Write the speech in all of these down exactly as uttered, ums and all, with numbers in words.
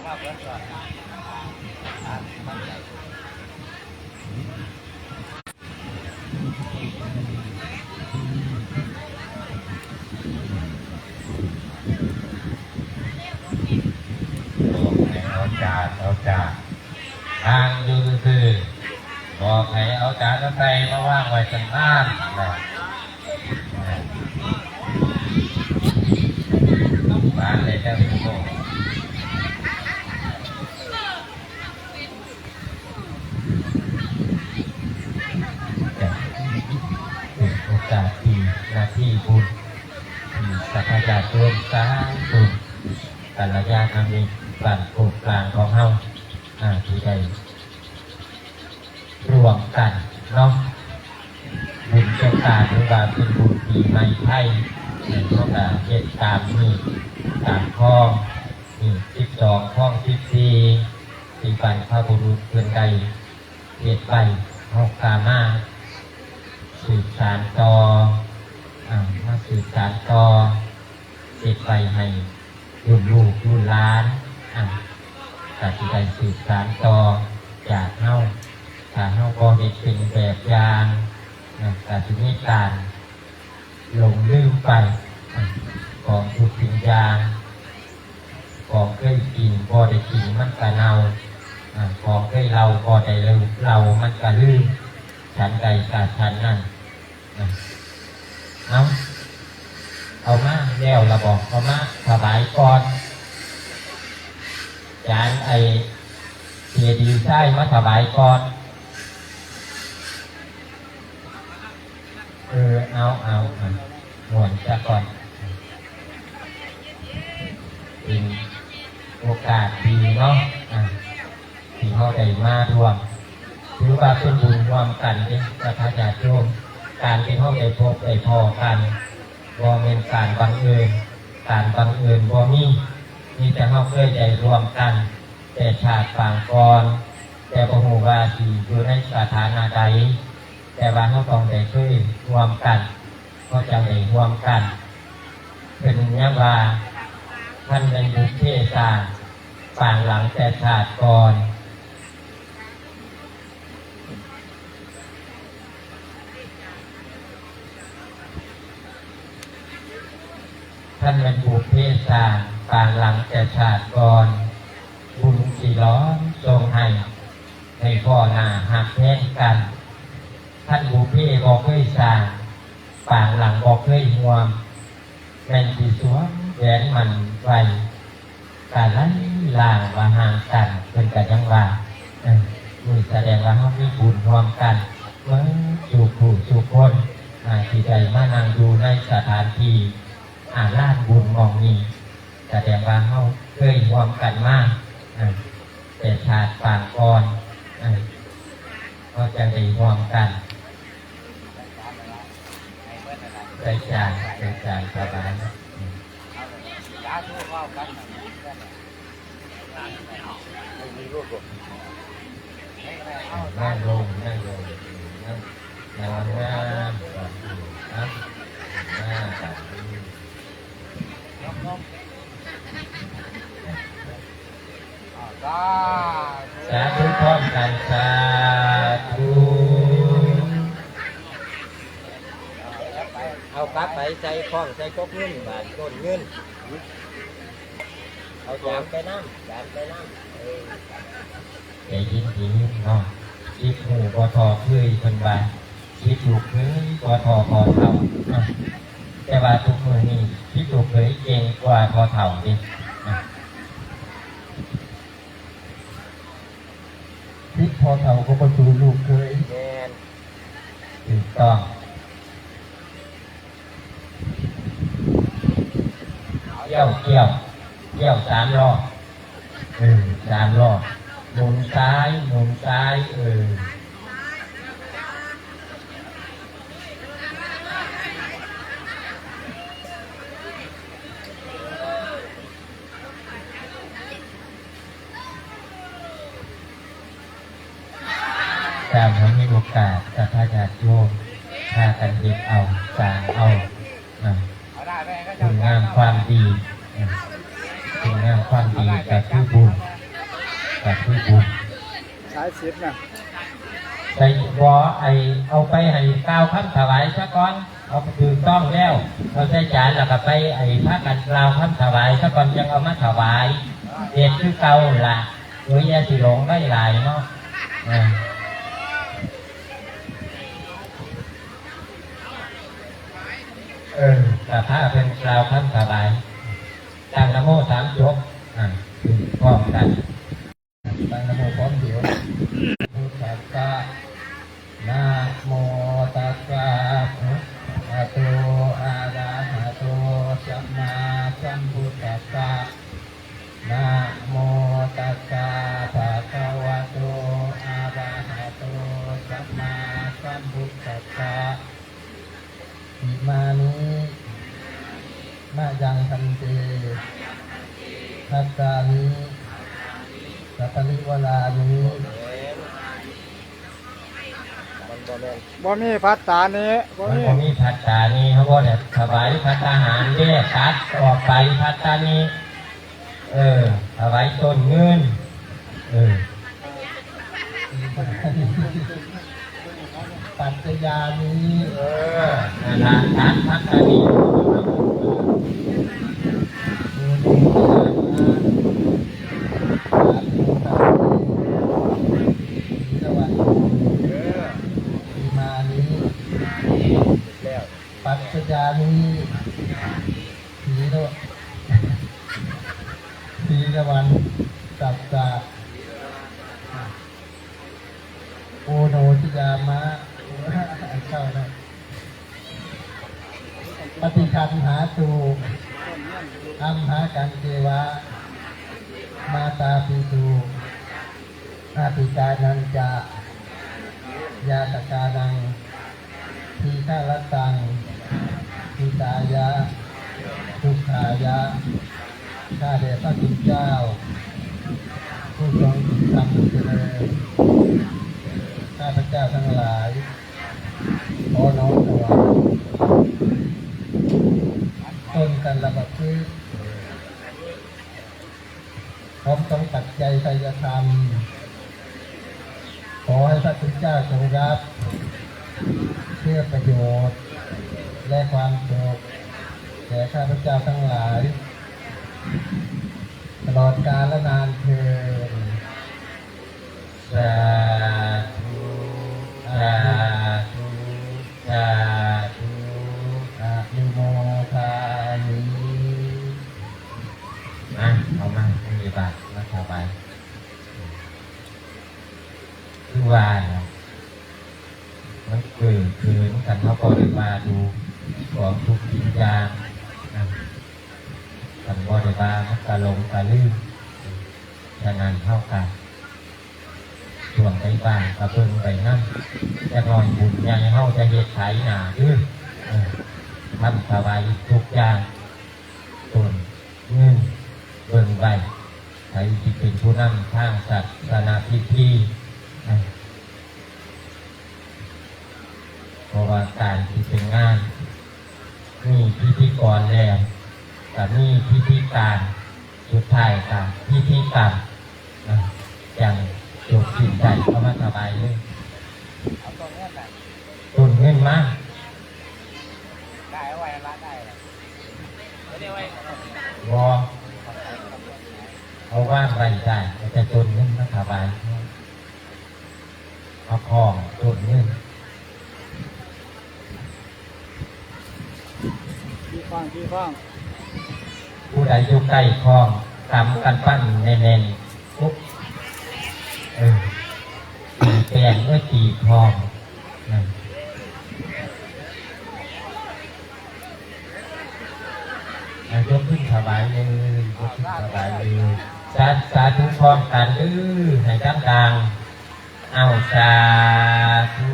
บอกให้เอาจานเอาจาน นั่งอยู่ซื่อๆ บอกให้เอาจานเอาใส่มาวางไว้ข้างหน้านะ มาเลยครับ เป็นโอกาสดี หน้าที่บุญ ที่สัพพญาโยมสร้างบุญ กัลยาณมิตรบ้านโคกกลางของเฮา อ่า ที่ได้ร่วมกันเนาะ บุญเจ้าการหรือว่าเป็นบุญปีใหม่ไทย เฮาก็เฮ็ดตามนี้ ตามข้อนี้ สิบสอง ข้อ สิบสี่ ที่บรรพบุรุษเพิ่นได้เฮ็ดไว้ เฮาก็มาสืบสานต่อ อ่า มาสืบสานต่อ เฮ็ดไว้ให้รุ่นลูกรุ่นหลาน อ่า ก็สิได้สืบสานต่อจากเฮา ถ้าเฮาบ่เฮ็ดเป็นแบบอย่าง อ่า ก็สิมีการหลงลืมไป อ่า ของทุกสิ่งอย่าง ของเคยกินบ่ได้กินมันก็เน่า อ่า ของเคยเล่าบ่ได้เล่ามันก็ลืม ฉันใดก็ฉันนั้น อ่า เอา เอามาแล้วละบอก เอามาถวายก่อน จานไอ้เจดีย์ทรายมาถวายก่อน เออ เอา เอา เอา ม่วนซะก่อน เป็นโอกาสดีเนาะ อ่า ที่เฮาได้มาร่วม ถือว่าเป็นบุญร่วมกันเด้ ศรัทธาญาติโยม การที่เฮาได้พบได้พ้อกัน บ่แม่นการบังเอิญ การบังเอิญบ่มี มีแต่เฮาเคยได้ร่วมกัน แต่ชาติปางก่อน แต่บ่ฮู้ว่าสิอยู่ในสถานะใด แต่ว่าเฮาต้องได้เคยร่วมกัน เฮาจั่งได้ร่วมกัน เพิ่นยังว่า คันแม่นบุพเพสร้าง ปางหลังแต่ชาติก่อน คันแม่นบุพเพสร้าง ปางหลังแต่ชาติก่อน บุญสิหลอมส่งให้ ให้พ้อหน้าฮักแพงกัน คันบุพเพบ่เคยสร้าง ปางหลังบ่เคยร่วม แม่นสิสวมแหวนหมั้นไว้ กะหลายล้านว่าห่างกัน เพิ่นกะยังว่า เออ นี่แสดงว่าเฮามีบุญร่วมกัน เบิดสู่ผู้สู่คน อ่า ที่ได้มานั่งอยู่ในสถานที่ อ่า ลานบุญหม่องนี้ แสดงว่าเฮาเคยร่วมกันมา อ่า แต่ชาติปางก่อน อ่า เฮาจั่งได้ร่วมกัน ใส่จาน ใส่จานถวาย นั่งลง นั่งลง นั่ง นั่งงามๆ ก่อน นั่ง นั่ง สาธุพร้อมกัน สาธุ เอากลับไปใส่ข้องใส่กกเงิน บาทต้นเงิน เอาจานไปนำ จานไปนำ เออ ได้ยินดีเนาะ คิดฮู้บ่ทอเคืย เพิ่นว่า คิดลูกเขยบ่ทอพ่อเฒ่า อ่ะ แต่ว่าทุกมื้อนี้คิดลูกเขยเก่งกว่าพ่อเฒ่าเด้ อ่ะ คิดพ่อเฒ่าก็บ่สู้ลูกเขย แม่น ถูกต้อง เกี่ยว เกี่ยว เกี่ยวสามรอบ เออ สามรอบ หมุนซ้าย หมุนซ้าย เออ ตามเฮามีโอกาส ศรัทธาญาติโยม พากันเฮ็ดเอา สร้างเอา อ่า คุณงามความดี อ่า คุณงามความดีก็คือบุญ กับผู้บุญ สายสิบนะ ใส่บ่ ไอ้ เอาไปให้กล่าวคำถวายซะก่อน เอาไปถือต้องแล้ว เอาใส่จานแล้วก็ไป ไอ้ พากันกล่าวคำถวายซะก่อน ยังเอามาถวาย เฮ็ดคือเก่าล่ะ โอ้ย อย่าสิหลงได้หลายเนาะ อ่า เออ ก็พาเพิ่นกล่าวคำถวาย ตั้งนะโมสามจบ อ่า พร้อมกัน ตั้งนะโมพร้อมเดียว พุทธัสสะ นะโมตัสสะ ภะคะวะโต อะระหะโต สัมมาสัมพุทธัสสะ นะโมตัสสะ ภะคะวะโต อะระหะโต สัมมาสัมพุทธัสสะ อิมานิ มะยัง ภันเต ภัตตานิ สัปปะริวารานิ มันบ่แม่น บ่มีภัตตานิ บ่ มัน มี บ่มีภัตตานิ เขาบ่ได้ถวายภัตตาหารเด้ ตัดออกไปภัตตานิ เออ ถวายต้นเงิน เออ ปัจจยานิ เออ นั่นล่ะ ตัดภัตตานิ เออ อิมานิ แล้ว ปัจจยานิ สีโล สีละวัน สัจจะ โอโนชยามะ เข้านะ ปฏิคันหาตู อัมหากันเจวะ มาตาปิตู อาติกานันจะ ยาตกานัง ทีฆะรัตตัง ทิตายะ ทุกขายะ ข้าแต่พระคุณเจ้า ผู้ทรงคุณธรรมเจริญ ข้าพเจ้าทั้งหลาย ขอน้อมถวาย ต้นกัลปะพฤกษ์ พร้อมทั้งปัจจัยไทยธรรม ขอให้พระคุณเจ้าทรงรับ เพื่อประโยชน์ และความสุข แก่ข้าพเจ้าทั้งหลาย ตลอดกาลนานเทอญ สาธุ สาธุ สาธุ อนุโมทามิ มา เอามา มีบาตรมาถวาย คือว่าเนาะ มันเกิดขึ้นกัน เขาก็ได้มาดูของทุกสิ่งอย่างนะ กันบ่ได้มา มันกะหลงกะลืม ฉะนั้นเฮากัน ช่วงใดบ้างก็เบิ่งไปนำ จักหน่อยบุญใหญ่เฮาจะเฮ็ดไถนาเด้อ เออ ทำถวายทุกอย่าง ต้นเงิน เบิ่งไว้ ไผสิเป็นผู้นำทางศาสนพิธี เออ เพราะว่าการที่เป็นงาน มีพิธีกรแล้ว ก็มีพิธีการ สุดท้ายก็พิธีกรรม อ่ะ จั่งจบสิ้นได้ เอามาถวายเลย เอาต้นเงินน่ะ ต้นเงินมา ได้เอาไว้ละ ได้ละ บ่ เอาวางไว้ได้ เอาแต่ต้นเงินมาถวาย เอาของต้นเงิน ที่ฟัง ที่ฟัง ผู้ใดอยู่ใกล้ของ กำกันปั้นแน่นๆ ปุ๊บ เออ ตีแป้งด้วยตีของ นั่น อ่ะ ยกขึ้นถวายเลย ยกขึ้นถวายเลย สา สาธุพร้อมกันเด้อ ให้ดังๆ เอา สาธุ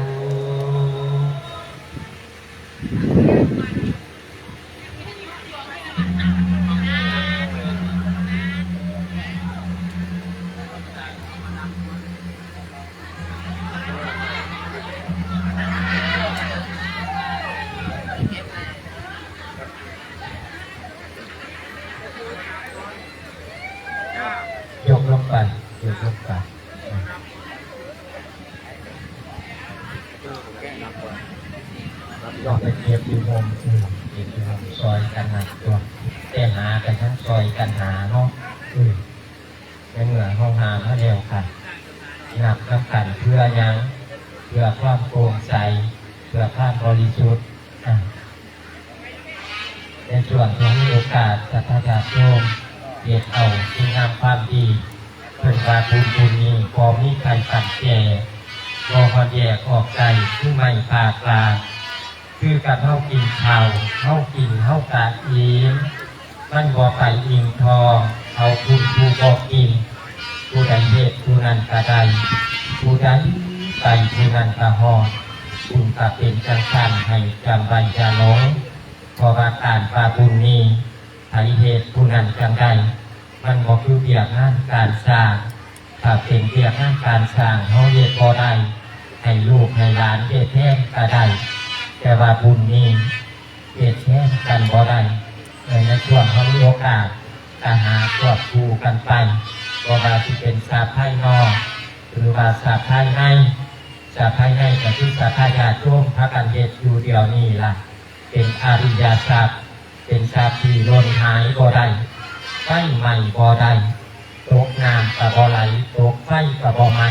ยกลงไป อยู่ทุกข์กัน เราไปเก็บอยู่โฮมอื่นเก็บอยู่โฮมซอยกันหนักตัว แต่หากันทั้งซอยกันหาเนาะ อืมในเมื่อเฮาหามาแล้วค่ะ นับนำกันเพื่อหยัง เพื่อความโปร่งใส เพื่อความบริสุทธิ์ อ่ะ ในช่วงที่มีโอกาส ศรัทธาญาติโยมเฮ็ดเอาคุณงามความดี เพิ่นว่าบุญบุญนี้บ่มีไผสั่นแก่ บ่ฮอดแยกออกไกล คือไม้พากลา คือกับเฮากินข้าว เฮากินเฮากะอิ่ม มันบ่ไปอิ่มท้อง เอาบุญผู้บ่กิน ผู้ใดเฮ็ดผู้นั้นกะได้ ผู้ใดไปผู้นั้นกะฮอด บุญกะเป็นจั่งซั้น ให้จำไว้อย่าหลง เพราะว่าการว่าบุญนี้ ไผเฮ็ดผู้นั้นจั่งได้ มันบ่คือเวียกงานการสร้าง ถ้าเป็นเวียกงานการสร้าง เฮาเฮ็ดบ่ได้ ให้ลูกให้หลานเฮ็ดแทนกะได้ แต่ว่าบุญนี้เฮ็ดแทนกันบ่ได้ ในช่วงเฮามีโอกาส กะหาควบคู่กันไป บ่ว่าสิเป็นทรัพย์ภายนอก หรือว่าทรัพย์ภายใน ทรัพย์ภายในกะคือศรัทธาญาติโยมพากันเฮ็ดอยู่เดี๋ยวนี้ล่ะ เป็นอริยทรัพย์ เป็นทรัพย์ที่หล่นหายบ่ได้ ไฟไหม้บ่ได้ ตกน้ำกะบ่ไหล ตกไฟกะบ่ไหม้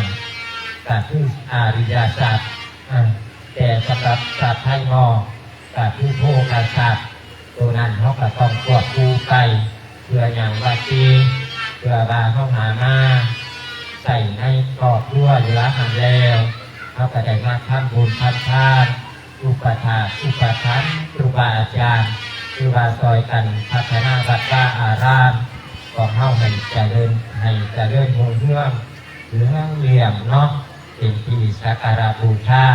กะคืออริยทรัพย์ อ่า แต่สำหรับทรัพย์ภายนอก กะคือโภคทรัพย์ ตัวนั้นเฮากะต้องควบคู่ไป เพื่อหยังว่าติ เพื่อว่าเฮาหามา ใช้ในครอบครัวเหลือหั้นแล้ว เฮากะได้มาทำบุญทำทาน อุปถากอุปถัมภ์ครูบาอาจารย์ คือว่าซอยกันพัฒนาวัดวาอารามของเฮาให้เจริญ ให้เจริญรุ่งเรือง เหลืองเหลี่ยมเนาะ เป็นที่สักการะบูชา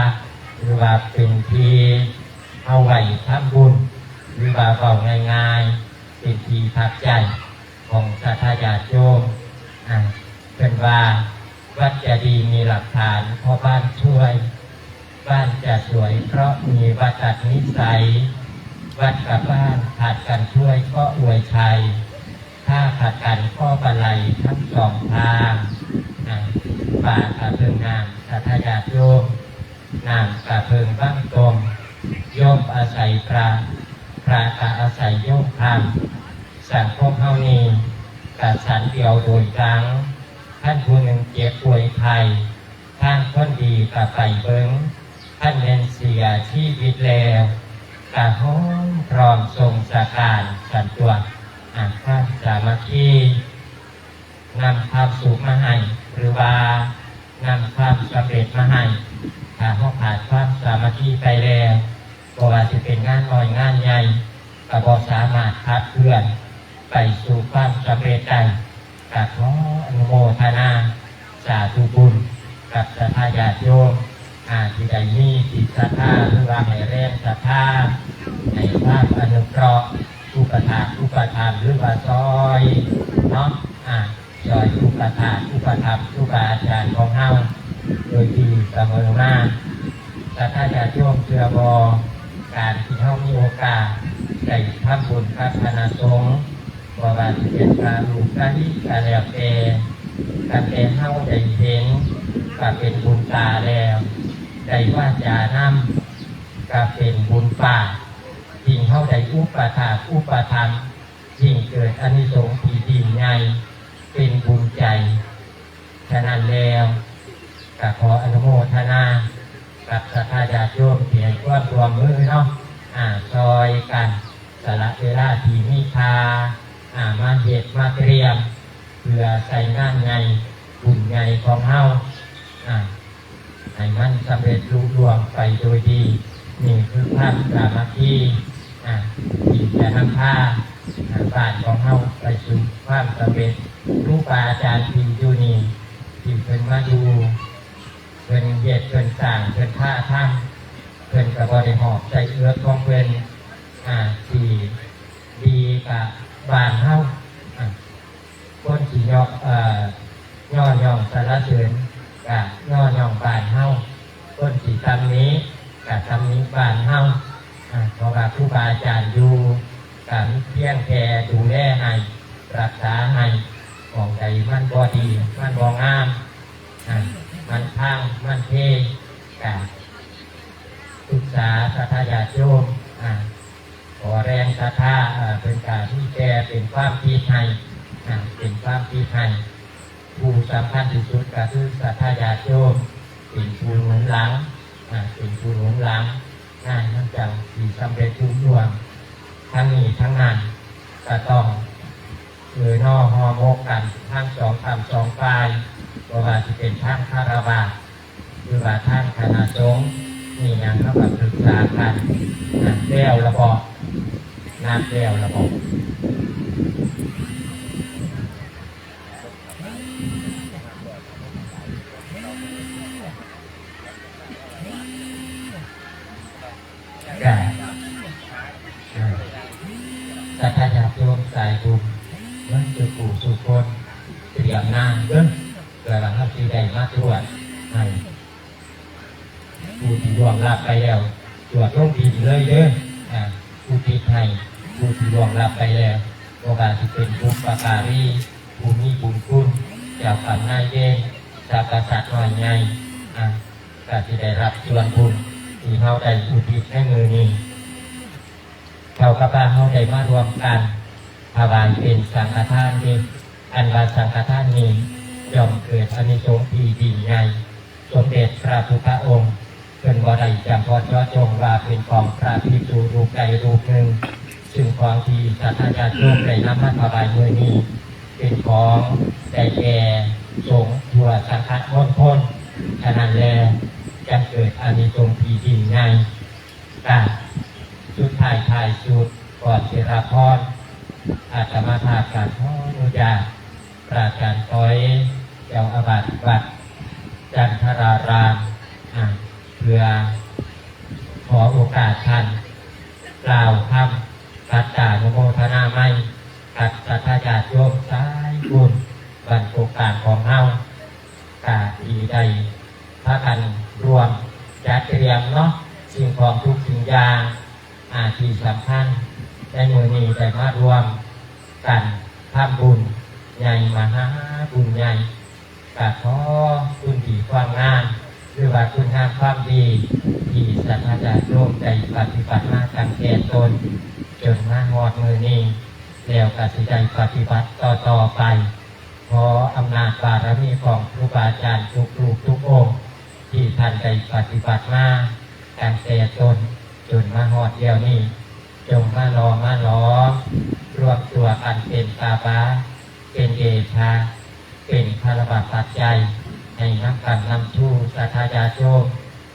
หรือว่าเป็นที่เอาไว้ทำบุญ หรือว่าเว้าง่ายๆ เป็นที่พักใจของศรัทธาญาติโยม อ่า เพิ่นว่า วัดจะดีมีหลักฐาน เพราะบ้านช่วย บ้านจะสวยเพราะมีวัดตัดนิสัย วัดกับบ้านขาดกันช่วยก็อวยชัย ถ้าขาดกันก็บันไลทั้งสองทาง อ่า ป่ากะเพิ่งน้ำศรัทธาญาติโยม น้ำกะเพิ่งบั้งตม โยมอาศัยพระ พระกะอาศัยโยมธรรม สังคมเฮานี้กะสันเดียวโดยตรง คันผู้หนึ่งเจ็บป่วยไข้ ทางคนดีกะไปเบิ่ง คันแม่นเสียชีวิตแล้ว กะฮ้อมพร้อมส่งสการสันตัว อ่ะ ความสามัคคี นำความสุขมาให้ หรือว่านำความสำเร็จมาให้ ถ้าเฮาขาดความสามัคคีไปแล้ว บ่ว่าสิเป็นงานน้อยงานใหญ่ กะบ่สามารถขับเคลื่อนไปสู่ความสำเร็จได้ กะขออนุโมทนาสาธุบุญกับศรัทธาญาติโยม อ่า ที่ได้มีจิตศรัทธา หรือว่าให้แรงศรัทธา ให้ความอนุเคราะห์ อุปถากอุปถัมภ์ หรือว่าซอยเนาะ อ่า ซอยอุปถากอุปถัมภ์ครูบาอาจารย์ของเฮาโดยดีเสมอมา ศรัทธาญาติโยมเชื่อบ่ การที่เฮามีโอกาสได้ทำบุญกับคณะสงฆ์ บ่ว่าสิเป็นพระลูกหลานกะแล้วแต่ ตั้งแต่เฮาได้เห็นกะเป็นบุญตาแล้ว ได้วาจานำกะเป็นบุญปาก ยิ่งเฮาได้อุปถากอุปถัมภ์ ยิ่งเกิดอานิสงส์ที่ยิ่งใหญ่ เป็นบุญใจ ฉะนั้นแล้วกะขออนุโมทนากับศรัทธาญาติโยมที่ให้ความร่วมมือเนาะ อ่า ซอยกัน สละเวลาที่มีค่า อ่า มาเฮ็ดมาเตรียม เพื่อใส่งานใหญ่ บุญใหญ่ของเฮา อ่า ให้มันสำเร็จลุล่วงไปโดยดี นี่คือความสามัคคี อ่า ที่จะนำพา อ่า บ้านของเฮาไปสู่ความสำเร็จ ครูบาอาจารย์ที่อยู่นี่ ที่เพิ่นมาอยู่ เพิ่นเฮ็ด เพิ่นสร้าง เพิ่นพาทำ เพิ่นกะบ่ได้หอบใส่เอือกของเพิ่น อ่า ที่ดีกะบ้านเฮา อ่า คนที่ยอ เอ่อ ย่อย่องสรรเสริญกะย่อย่องบ้านเฮา คนที่ตำหนิกะตำหนิบ้านเฮา อ่า เพราะว่าครูบาอาจารย์อยู่กะมีเพียงแค่ดูแลให้ รักษาให้ หม่องใดมันบ่ดี บ่งาม อ่า มันพัง มันเพ กะปรึกษาศรัทธาญาติโยม อ่า ขอแรงศรัทธา อ่า เพิ่นกะมีแต่เป็นความคิดให้ อ่า เป็นความคิดให้ ผู้สำคัญที่สุดก็คือศรัทธาญาติโยม เป็นผู้หนุนหลัง อ่า เป็นผู้หนุนหลัง งานมันจั่งสิสำเร็จลุล่วง ทั้งนี้ทั้งนั้นก็ต้อง เออ นอ ฮอหมกกันทั้งสองฝั่งสองฝ่าย บ่ว่าสิเป็นทางคฤหัสถ์ หรือว่าทางคณะสงฆ์ มีหยังเฮาก็ปรึกษากัน นัดแล้วละบ่ นัดแล้วละบ่ ได้ อ่า ศรัทธาญาติโยมสายบุญ เบิ่งสู่ผู้สู่คน เตรียมน้ำเด้อ เพื่อว่าเฮาสิได้มาตรวจให้ ผู้ที่ล่วงลับไปแล้ว ตรวจลงดินเลยเด้อ อ่า อุทิศให้ผู้ที่ล่วงลับไปแล้ว บ่ว่าสิเป็นบุพการี ผู้มีบุญคุณ เจ้ากรรมนายเวร สรรพสัตว์น้อยใหญ่ อ่า ก็สิได้รับส่วนบุญที่เฮาได้อุทิศในมื้อนี้ เท่ากับว่าเฮาได้มาร่วมกันถวายเป็นสังฆทานเด้ อันว่าสังฆทานนี้ย่อมเกิดอานิสงส์ที่ยิ่งใหญ่ สมเด็จพระพุทธองค์เพิ่นบ่ได้จำเพาะเจาะจงว่าเป็นของพระภิกษุรูปใดรูปหนึ่ง ซึ่งของที่ศรัทธาญาติโยมได้นำมาถวายมื้อนี้ เป็นของได้แก่สงฆ์ทั่วสังฆมณฑล ฉะนั้นแล จั่งเกิดอานิสงส์ที่ยิ่งใหญ่ อ่ะ สุดท้ายท้ายสุด ก่อนสิรับพร อาตมาภาพกราบขออนุญาต พระอาจารย์ต้อย เจ้าอาวาสวัดจันทราราม อ่ะ เพื่อขอโอกาสท่าน กล่าวคำปัตตานุโมทนาไมยกับศรัทธาญาติโยมสายบุญบ้านโคกกลางของเฮา กะที่ได้พากันร่วมจัดเตรียมเนาะ สิ่งของทุกสิ่งอย่าง อ่า ที่สำคัญ ในมื้อนี้ได้มาร่วมกันทำบุญใหญ่ มหาบุญใหญ่ กะขอคุณดีความงาม หรือว่าคุณงามความดี ที่ศรัทธาญาติโยมได้ปฏิบัติมาตั้งแต่ต้น จนมาฮอดมื้อนี้ แล้วกะสิได้ปฏิบัติต่อๆไป ขออำนาจบารมีของครูบาอาจารย์ทุกรูปทุกองค์ ที่ท่านได้ปฏิบัติมาตั้งแต่ต้นจนมาฮอดเดี๋ยวนี้ จงมาหล่อมาหลอมรวมตัวกันเป็นตาบา เป็นเดชะ เป็นพลวปัจจัย ให้นำกำนำชูศรัทธาญาติโยม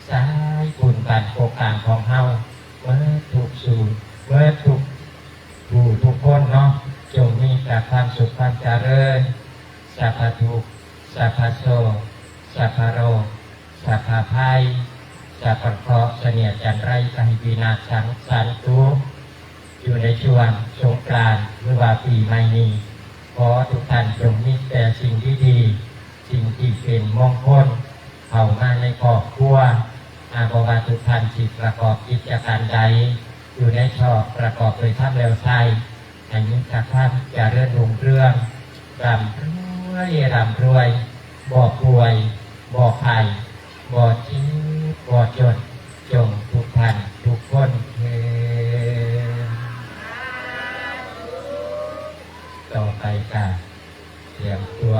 สายบุญบ้านโคกกลางของเฮา เมิดทุกสู่ เมิดทุกผู้ทุกคนเนาะ จงมีแต่ความสุขความเจริญ สัพพทุกข์ สัพพโศก สัพพโรค สัพพภัย สัพพเคราะห์เสนียดจัญไรก็ให้วินาศสังสรรค์ทุกข์ อยู่ในช่วงสงกรานต์หรือว่าปีใหม่นี้ ขอทุกท่านจงมีแต่สิ่งดีๆ สิ่งที่เป็นมงคล เข้ามาในครอบครัว อาบ่ว่าทุกท่านสิประกอบกิจการใด อยู่ในชอบประกอบโดยธรรมแล้วไซร้ ให้มีแต่ความเจริญรุ่งเรือง ร่ำรวย ร่ำรวย บ่ป่วย บ่ไข้ บ่เจ็บ บ่จน จงทุกท่านทุกคนเทอญ ต่อไปกะเตรียมตัว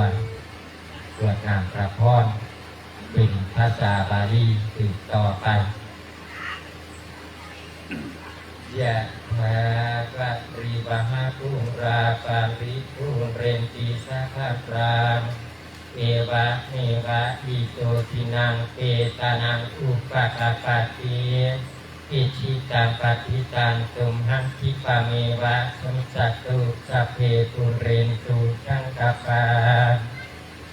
กรวดน้ำพระพร เป็นภาษาบาลีสืบต่อไป ยะถาวะริวหาปูราปาริปูเรนติสาคารัง เอวะเมวะอิโตทินังเปตานังอุปะกาปะติ อิชิตังปัตถิตังตุมหังคิปะเมวะสมิจจตุสัพเพปูเรนตุสังกปา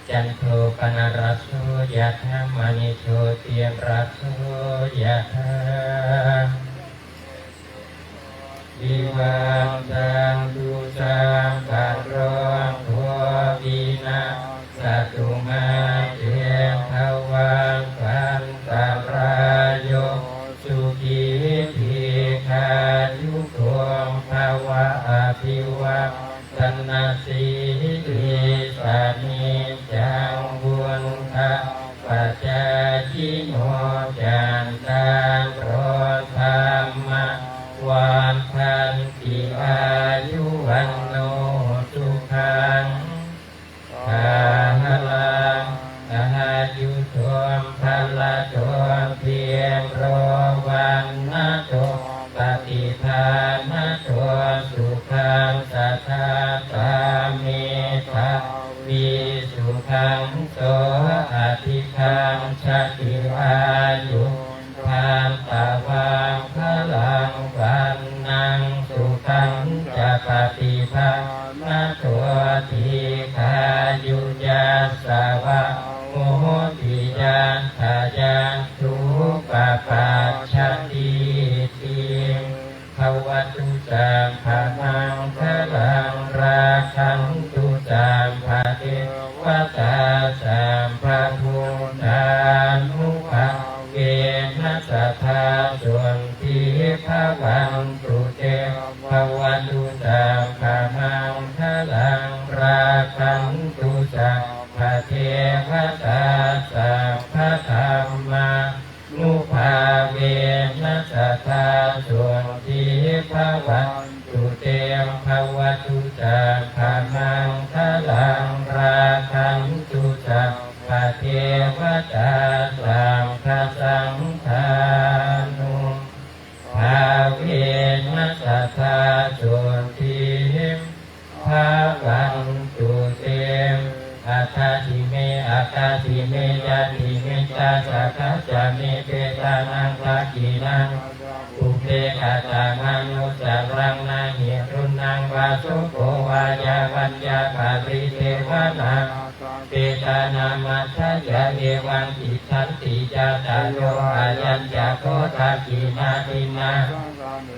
จันโทปนรสโสยะถามณิโชติรสโสยะถา วิวัชชันตุสัพพะโรโควินัสสะตุมาเตภวัตวันตรายโย สุขีทีฆายุโกภะวะ อภิวาทนาสีลิสะนิจจัง งโสอธิคังชติอายุ ทันตะวังพลังวันนังสุขังจะปฏิภาณโทติคายุยัสสะวะโหติยัตถะยัตถุปปัจฉติติ ภะวะตุสัพพะมังคะลัง รักขันตุสัพพะเทวะตา สัพพะพุทธานุภาเวนะ สัทธาโสติภะวันตุเต ภะวะตุสัพพะมังคะลัง รักขันตุสัพพะเทวะตา สัพพะธัมมา นุภาเวนะ สัทธาโสติภะวันตุเต ภะวะตุสัพพะมังคะลัง รักขันตุสัพพะเทวะตา สัพพะสังฆานุภาเวนะ สัทธาโสติ ภะวันตุเต อัตถะสิเม อัตถะสิเม ยัตถิเม ตะสะขะจะเม เปตานังทักขิณัง ปุพเพ กะตะมะนุสสะรัง นะหิ รุณัง วา โสโภ วา ยา วัญญา ปะริเทวะ นา เปตานัง มัจฉะ เอวัง ติฏฐันติ ญาตะโย อายัญจะโข ทักขิณาทินนา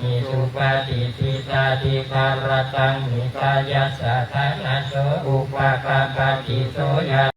หิ สุปะติฏฐิตา ทิคารตัง หิตายัสสะ ทะนะโส อุปะกัปปะติ โส ยะ